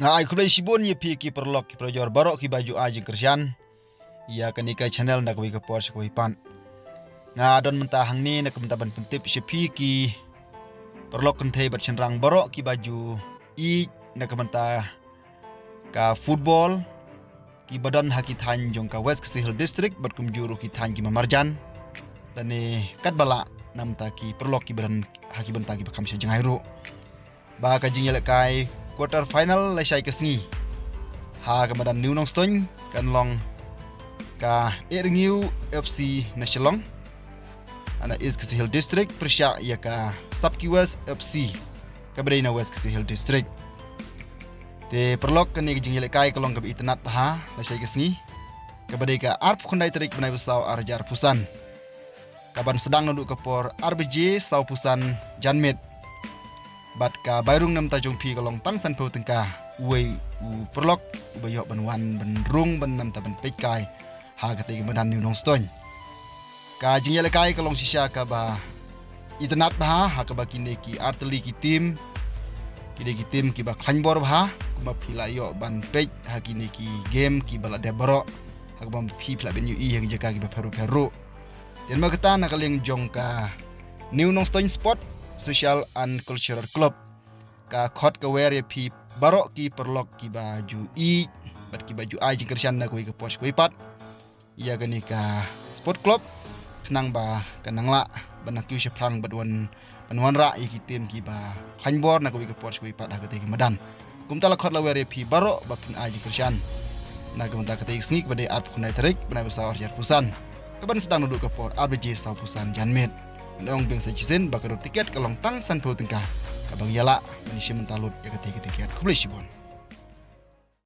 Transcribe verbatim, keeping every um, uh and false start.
Nga ai khublei shibun ïa phi ki paralok ki parajor baroh kiba ju ai jingkyrshan ïa kane ka channel na kawei ka por sha kawei pat. Nga don mynta hangne na ka bynta ban pyntip sha phi ki paralok kynthei bad shynrang baroh kiba ju ïeit na ka bynta ka football kiba don ha ki thaiñ jong ka West Khasi Hills District bad kumjuh ruh ki thaiñ ki marjan. Lane katba lah na ka bynta ki paralok kiba don ha ki bynta kiba kham sha jngai ruh. Ba ka jingïalehkai quarter final lashai ka sngi ha ka madan New Nongstoiñ kan long ka Ihrngiu F C na Shillong, na East Khasi Hills District, pyrshah ïa ka Sapkywest F C kaba dei na West Khasi Hills District. Te paralok, kane ka jingïalehkai ka long kaba itynnad bha lashai ka sngi, kaba dei ka arphew khyndai tarik bnai ba saw ar hajar arphew san. Kaban sdang naduh ka por ar baje saw phew san janmiet. Bad ka bai rung na ka bynta jong phi ka long tang sanphew tyngka uwei u paralok uba ïoh ban wan ban rung ban na ka bynta ban peitkai ha katei ka madan New Nongstoiñ. Ka jingïalehkai ka long shisha kaba itynnad bha ha kaba kine ki artylli ki team, kine ki team kiba khlaiñ bor bha, kumba phi la ïoh ban peit ha kine ki game kiba la dep baroh, ha kaba phi, phi lah ban ïohi ha ki jaka kiba pher bapher ruh. Te namar kata, na ka liang jong ka New Nongstoiñ Sport Social and Cultural Club ka khot ka wer ïa phi baroh ki paralok kiba ju ïeit bad kiba ju ai jingkyrshan na kawei ka por sha kawei pat ïa kane ka sport club, khnang ba kan nang lah ban nang kiew shaphrang bad wan, ban wanrah ïa ki team kiba khlaiñ bor na kawei ka por sha kawei pat ha katei ka madan. Kumta la khot la wer ïa phi baroh ba phin ai jingkyrshan na ka bynta katei ka sngi kaba dei arphew khyndai tarik bnai ba saw ar hajar arphew san, kaban sdang naduh ka por ar baje saw phew san janmiet. Ngan ong biang sa shisien ba ka dor tiket ka long tang sanphew tyngka, kaba ngi ïalah ban ïashim bynta lut ïa katei ka tiket. Khublei shibun.